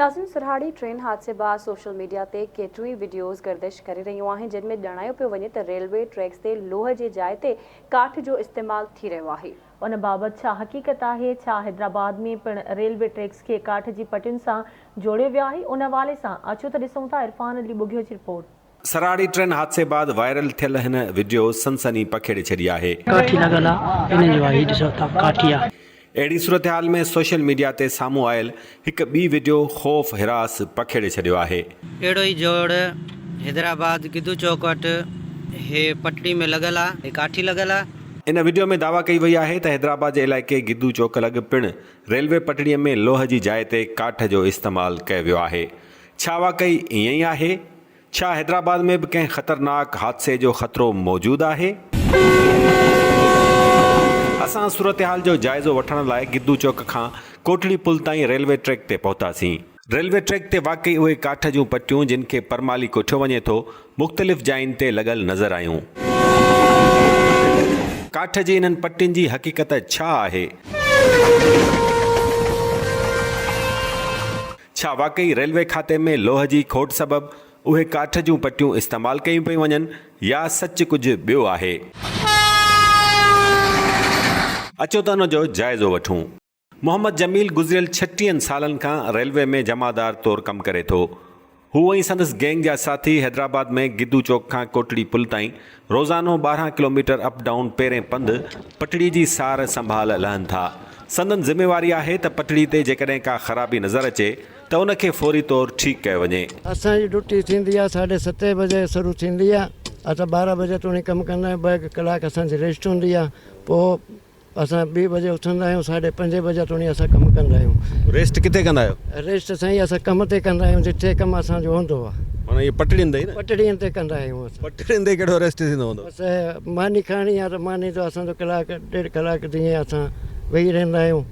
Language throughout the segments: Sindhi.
ناظرين سرهاڙي ٽرين حادثي بعد سوشل ميڊيا تي ڪيتريون ئي وڊيوز گردش ڪري رهيون آهن جن ۾ ڄاڻايو پيو وڃي ته ريلوي ٽريڪس تي لوهه جي جاء تي ڪاٺ جو استعمال ٿي رهيو آهي. ان بابت ڇا حقيقت آهي؟ ڇا حيدرآباد ۾ پڻ ريلوي ٽريڪس کي ڪاٺ جي پٽين سان جوڙيو ويو آهي؟ ان حوالي سان اچو ته ڏسون ٿا عرفان علي ٻگهيو جي رپورٽ. سرهاڙي ٽرين حادثي بعد وائرل ٿيل هن وڊيو سنسني پکيڙي ڇڏي آهي. ڪاٺي لڳل آ انهن جو آ هي ڏسو ٿا ڪاٺي آ. اهڙي صورتحال ۾ سوشل ميڊيا تي سامهون آيل هڪ ٻي وڊيو خوف هراس پکيڙي ڇڏيو آهي. اهڙو ئي جوڙ حيدرآباد گدو چوڪ وٽ هي پٽڙي ۾ لڳل آ هي ڪاٺي لڳل آ. ان وڊيو ۾ دعويٰ ڪئي وئي آهي ته حيدرآباد جي علائقي گدو چوڪ لڳ پڻ ريلوي پٽڙي ۾ لوهه جي جاء تي ڪاٺ جو استعمال ڪيو ويو آهي. ڇا واقعي ائين ئي آهي؟ ڇا حيدرآباد ۾ به ڪنهن خطرناڪ حادثي جو خطرو موجود آهي؟ اسان صورتحال جو جائزو وٺڻ لاء گدو چوڪ کان ڪوٽڙي پل تائين ريلوي ٽريڪ تي پهتاسين. ريلوي ٽريڪ تي واقعي اهي ڪاٺ جون پٽيون جن کي پرمالي ڪوٺيو وڃي ٿو، مختلف جاين تي لڳل نظر آيون. ڪاٺ جي انهن پٽين جي حقيقت ڇا آهي؟ ڇا واقعي ريلوي کاتي ۾ لوهه جي کوٽ سبب اهي ڪاٺ جون پٽيون استعمال ڪيون پيون وڃن يا سچ ڪجهه ٻيو آهي؟ اچو ته ان جو جائزو وٺون. محمد جميل گذريل ڇٽيهن سالن کان ريلوي ۾ جمعدار طور ڪم ڪري ٿو. هو ۽ سندس گينگ جا ساٿي حيدرآباد ۾ گدو چوڪ کان ڪوٽڙي پل تائين روزانو 12 ڪلوميٽر اپ ڊائون پيرين پنڌ پٽڙي جي سار سنڀال لهن ٿا. سندن ذميواري آهي ته پٽڙي تي جيڪڏهن ڪا خرابي نظر اچي ته ان کي فوري طور ٺيڪ ڪيو وڃي. اسان جي ڊيوٽي ٿيندي آهي ساڍي ستين بجي شروع ٿيندي آهي اسان 12 بجي توڻي ڪم ڪندا آهيون ٻه ڪلاڪ اسان جي ريسٽ هوندي آهي پوء اسان ٻي بجي اٿندا آهيون ساڍي پنجين بجي توڻي اسان ڪم ڪندا آهيون. ريسٽ ڪٿي ڪندا آهيو؟ ريسٽ سائين اسان ڪم تي ڪندا آهيون جتي ڪم اسان جو هوندو آهي. معنيٰ اهي پٽڙين تي ئي نه؟ پٽڙين تي ڪندا آهيون اسان. پٽڙين تي ڪهڙو ريسٽ ٿيندو هوندو؟ بس ماني کائڻي آهي ته ماني جو اسان جو ڪلاڪ ڏيڍ ڪلاڪ جيئن اسان ويهي رهندا آهيون.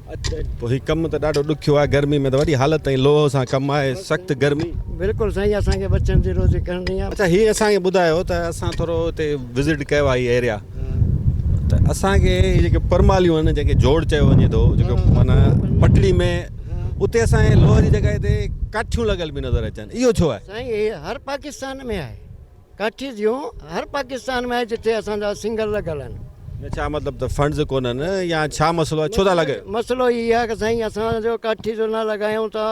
پوء هي ڪم ته ڏاڍو ڏکيو آهي گرمي ۾ ته وڏي حالت ۽ لوهه سان ڪم آهي سخت گرمي. بلڪل سائين اسان کي ٻچن جي روزي ڪرڻي آهي. اڇا هي اسان کي ٻڌايو ته اسان ٿورو هتي وزٽ ڪيو آهي هي ايريا ته اسان کي هي جيڪي پرماليون آهن جنهن کي جوڙ چيو وڃي ٿو جيڪو معنيٰ پٽڙي ۾ اتي اسان کي لوهه جي جڳهه تي ڪاٺيون لڳل به نظر اچن اهو ڇو آهي؟ سائين هي هر پاڪستان ۾ آهي ڪاٺي جون هر پاڪستان ۾ آهي جتي اسان جا سنگل لڳل آهن. نه ڇا مطلب ته فنڊز ڪونهن يا ڇا مسئلو آهي ڇو ٿا لڳايو؟ مسئلو هي آهي ته سائين اسان جو ڪاٺي جو نه لڳايون ته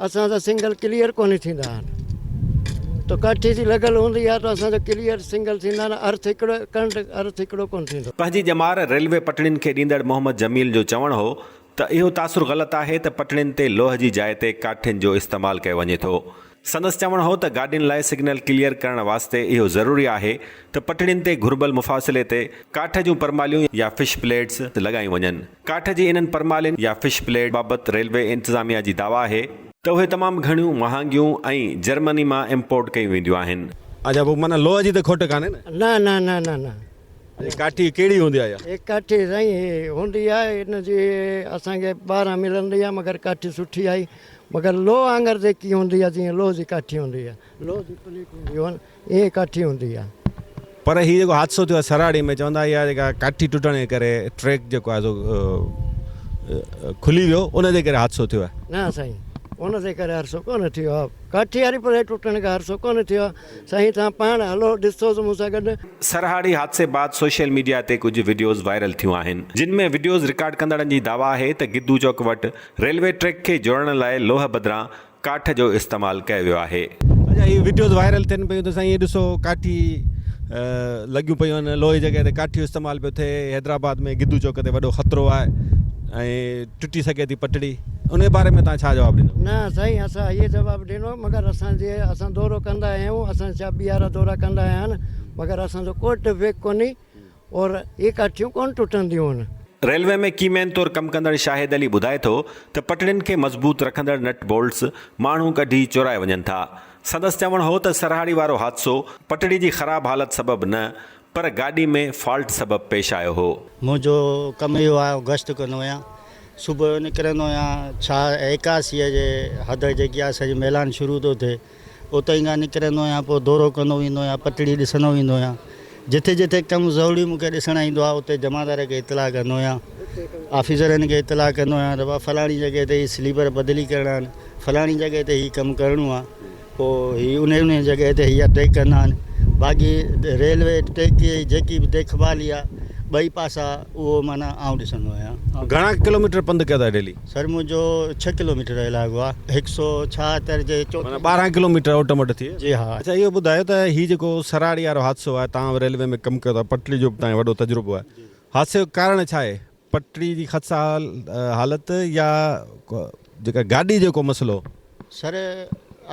اسان جا سنگل ڪليئر ڪونه ٿيندا آهن ته ڪاٺي جي لڳل هوندي آهي ته اسان جو ڪليئر سنگل ٿيندا آهن ارٿ هڪڙو ڪرنٽ ارٿ هڪڙو ڪونه ٿيندو. پنهنجي ڄمار ريلوي پٽڙين کي ڏيندڙ محمد جميل جو چوڻ هو ته اهو تاثر غلط آهي ته پٽڙين تي لوهه جي جاء تي ڪاٺين جو استعمال ڪيو وڃي ٿو. سندس چوڻ هو ته گاڏين لاء سگنل ڪليئر ڪرڻ واسطي اهو ضروري آهي ته پٽڙين تي گهربل مفاصلي تي ڪاٺ جون پرماليون يا فش پليٽس لڳايون وڃن. ڪاٺ جي انهن پرمالين يا فش پليٽ بابت ريلوي انتظاميا جي دعويٰ آهي ته اهي تمام گهڻيون مهانگيون ۽ جرمني مان امپورٽ ڪيون وينديون آهن. اڇا پوء معنيٰ لوهه جي ته کوٽ ڪانهي نه؟ نه نه نه نه نه. هي ڪاٺي ڪهڙي هوندي آهي اها؟ هي ڪاٺي سائين هي هوندي آهي ان جي اسان کي ٻاهران ملندي آهي مگر ڪاٺي سٺي آهي مگر لوهه وانگر جيڪي هوندي آهي جيئن لوهه جي ڪاٺي هوندي آهي لوهه جي پليٽ هوندي آهي ائين ڪاٺي هوندي آهي. پر هي جيڪو حادثو ٿيو آهي سراڙي ۾ چوندا اها جيڪا ڪاٺي ٽٽڻ جي ڪري ٽريڪ جيڪو آهي سو کلي ويو ان جي ڪري حادثو ٿيو آهي. نه سائين ان جي ڪري حادثو ڪونه ٿيو آهي ڪاٺي واري پليٽ ٽٽڻ کان حادثو ڪونه ٿيو آهي. سائين توهان پاڻ هلو ڏسوس مون سان گڏ. سرهاڙي حادثي بعد سوشل ميڊيا تي ڪجهه وڊيوز وائرل ٿيون آهن، جن ۾ وڊيوز رڪارڊ ڪندڙن جي دعويٰ آهي ته گدو چوڪ وٽ ريلوي ٽريڪ کي جوڙڻ لاء لوهه بدران ڪاٺ جو استعمال ڪيو ويو آهي. اڇا اهي وڊيوز وائرل ٿين پيون ته سائين هي ڏسو ڪاٺي لڳيون پيون آهن لوهي جي جڳهه تي ڪاٺي جو استعمال پيو ٿئي حيدرآباد ۾ گدو چوڪ تي وڏو خطرو آهي ۽ ٽٽي سگهي ٿي پٽڙي انهي باري ۾ توهان ڇا جواب ڏيندو؟ نه سائين اسان اهي جواب ڏنو مگر اسان جي اسان دورو ڪندا آهيون اسان جا ٻيارا دورا ڪندا آهن مگر اسان جو ڪو ٽفيڪ ڪونهي اور اهي ڪاٺيون ڪونه ٽٽنديون آهن. ريلوي ۾ ڪي مين طور ڪم ڪندڙ شاهد علي ٻڌائي ٿو ته پٽڙين کي مضبوط رکندڙ نٽ بولٽس ماڻهو ڪڍي چورائي وڃن ٿا. سندس چوڻ هو ته سرهاڙي وارو حادثو پٽڙي جي خراب حالت سبب نه پر گاڏي ۾ فالٽ سبب پيش آيو هو. منهنجو ڪم اهو آهي آئون گشت ڪندو آهيان. صبح جو نڪرندو آهيان ڇا ايڪاسيء جي حد جيڪي آهي سڄي ميلان شروع ٿو ٿئي اتان ئي کان نڪرندو آهيان پوء دورو ڪندو ويندو آهيان پٽڙي ڏسندو ويندو آهيان جٿي جٿي ڪم ضروري مون کي ڏسڻ ايندو آهي اتي جمعدار کي اطلاع ڪندو آهيان آفيسرن کي اطلاع ڪندو آهيان ته بابا فلاڻي جڳهه تي هي سليپر بدلي ڪرڻا آهن. فلاڻي جڳهه تي هي ڪم ڪرڻو آهي پوء هي انهي انهي جڳهه تي هي ٽيڪ ڪندا آهن باقي ريلوي ٽيڪ جي جيڪي به ديک ڀالي آهي ٻئي پاسا اهو معنيٰ آئون ڏسندو آهيان. گهڻا ڪلوميٽر پنڌ ڪيو ٿا ڊيلي؟ سر منهنجو ڇهه ڪلوميٽر علائقو آهي هڪ سو ڇاهتر جي چوٿين. معنيٰ 12 ڪلوميٽر اوٽ موٽ ٿئي. جي ها. اڇا اهو ٻڌايو ته هي جيڪو سراڙي وارو حادثو آهي توهان به ريلوي ۾ ڪم ڪيو ٿا پٽڙي جو به توهان کي وڏو تجربو آهي حادثي جو ڪارڻ ڇا آهي پٽڙي جي خدسه حالت يا جيڪا گاڏي جو ڪو مسئلو؟ سر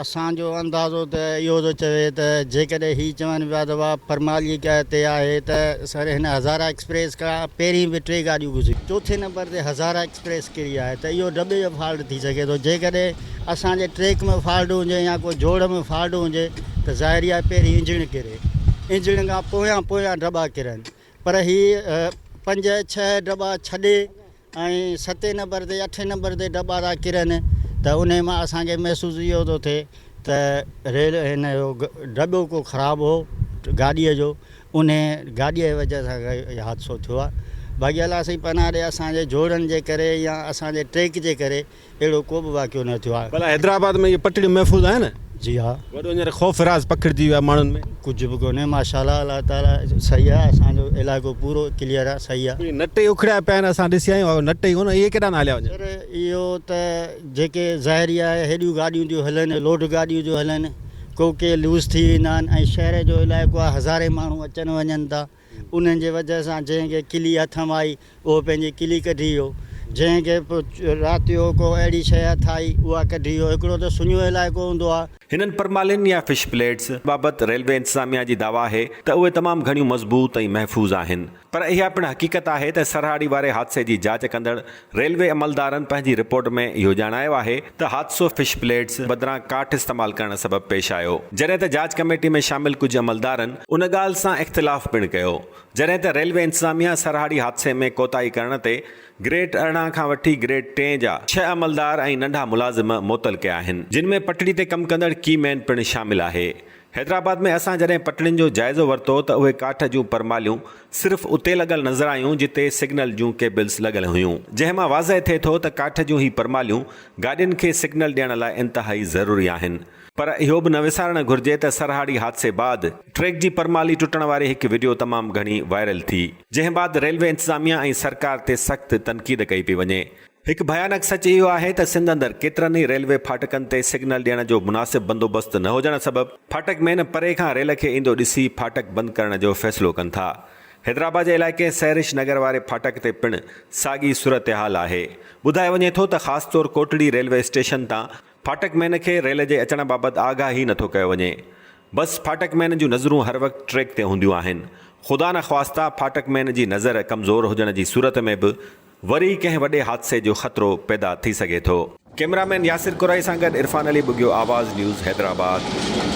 اسان جو اندازو ته اهو ٿو چوي ته جيڪڏهن هي چون پيا ته واهه پرمالي تي آهي ته سر هن هزارا ايڪسپريس کان پهرين به ٽي گاڏيون گذريون چوٿين نمبر تي هزارا ايڪسپريس ڪري آهي ته اهو ڊٻي جو فالٽ ٿي سگهي ٿو جيڪڏهن اسان جي ٽريڪ ۾ فالٽ هجي يا ڪو جوڙ ۾ فالٽ هجي ته ظاهري آهي پهرين انجڻ ڪري انجڻ کان پويان پويان ڊٻا ڪرن پر هي پنج ڇهه ڊٻا ڇڏي ۽ ستين نمبر تي اٺين نمبر تي ڊٻا ٿا ڪرن ته انهي مان اسان کي محسوس اهو ٿو ٿئي ته ريل هن جو ڊٻو ڪو خراب هو گاڏيء جو انهي گاڏيء جي وجه سان اهو حادثو ٿيو آهي باقي الله سائين پناهه ڏي اسان جي جوڙن جي ڪري يا اسان جي ٽريڪ جي ڪري اهڙو ڪو به واقعو نه ٿيو آهي. ڀلا حيدرآباد ۾ اهي پٽڙيون محفوظ آهن؟ جي ها. وڏو هينئر خوف هراس پکڙجي ويو آهي ماڻهن ۾. ڪجهه به ڪونهي ماشاء الله الله تعالي صحيح آهي اسان جو علائقو پورو ڪليئر آهي صحيح آهي. اهي نٽ ئي اکڙيا پيا آهن اسان ڏسي آيا آهيون نٽ ئي ڪونه اهي ڪيڏانهن هليا وڃن. سر اهو ته جيڪي ظاهري آهي هيڏيون گاڏيون ٿيون هلن لوڊ گاڏيون ٿيون هلن ڪو ڪي لوز ٿي ويندا آهن ۽ شهر جو علائقو آهي هزارين ماڻهو اچن وڃن ٿا انهن جي وجهه سان جنهن کي ڪلي هٿ م آئي اهو پنهنجي ڪلي ڪڍي ويو، جنهن کي رات جو ڪو اهڙي شيء هٿ آئي اها ڪڍي ويو. هڪڙو ته سڃو علائقو هوندو آهي. هنن پرمالين يا فش پليٽس بابت ريلوي انتظاميا جي دعويٰ آهي ته اهي تمام گهڻيون مضبوط ۽ محفوظ آهن پر اها پڻ حقيقت آهي ته سرهاڙي واري حادثي جي جاچ ڪندڙ ريلوي عملدارن پنهنجي رپورٽ ۾ اهو ڄاڻايو آهي ته حادثو فش پليٽس بدران ڪاٺ استعمال ڪرڻ سبب پيش آيو جڏهن ته جاچ ڪميٽي ۾ شامل ڪجهه عملدارن ان ڳالهه سان اختلاف پڻ ڪيو جڏهن ته ريلوي انتظاميا سرهاڙي حادثي ۾ ڪوتاهي ڪرڻ تي گريڊ 18 کان وٺي گريڊ ٽئين جا ڇهه عملدار ۽ ننڍا ملازم معطل ڪيا آهن جن ۾ پٽڙي تي ڪم ڪندڙ ڪي مين پڻ شامل آهي. حيدرآباد ۾ اسان جڏهن پٽڙين جو جائزو ورتو ته اهي ڪاٺ جون پرماليون صرف اتي لڳل نظر آيون جتي سگنل جون ڪيبلز لڳل هيون جنهن مان واضح ٿئي ٿو ته ڪاٺ جون هي پرماليون گاڏين کي سگنل ڏيڻ لاء انتهائي ضروري آهن پر اهو به نه وسارڻ گهرجي ته سرهاڙي حادثي بعد ٽريڪ جي پرمالي ٽٽڻ واري هڪ وڊيو تمام گهڻي وائرل ٿي جنهن بعد ريلوي انتظاميا ۽ سرڪار تي سخت تنقيد ڪئي پئي وڃي. هڪ ڀيانڪ سچ اهو آهي ته سنڌ اندر ڪيترن ئي ريلوي ڦاٽڪن تي سگنل ڏيڻ جو مناسب بندوبست نه هجڻ سبب ڦاٽڪ مين پري کان ريل کي ايندو ڏسي ڦاٽڪ بند ڪرڻ جو فيصلو ڪن ٿا. حيدرآباد جي علائقي سحرش نگر واري ڦاٽڪ تي پڻ ساڳي صورتحال آهي. ٻڌايو وڃي ٿو ته خاص طور ڪوٽڙي ريلوي اسٽيشن تان ڦاٽڪ مين کي ريل جي اچڻ بابت آگاهه ئي نٿو ڪيو وڃي. بس ڦاٽڪ مين جون نظرون هر وقت ٽريڪ تي هونديون آهن. خدا نخواسته ڦاٽڪ مين جي نظر ڪمزور هجڻ جي صورت ۾ به وري ڪنهن وڏي حادثي جو خطرو پيدا ٿي سگهي ٿو. ڪئميرا مين ياسر ڪورائي سان گڏ عرفان علي ٻگهيو آواز نيوز حيدرآباد.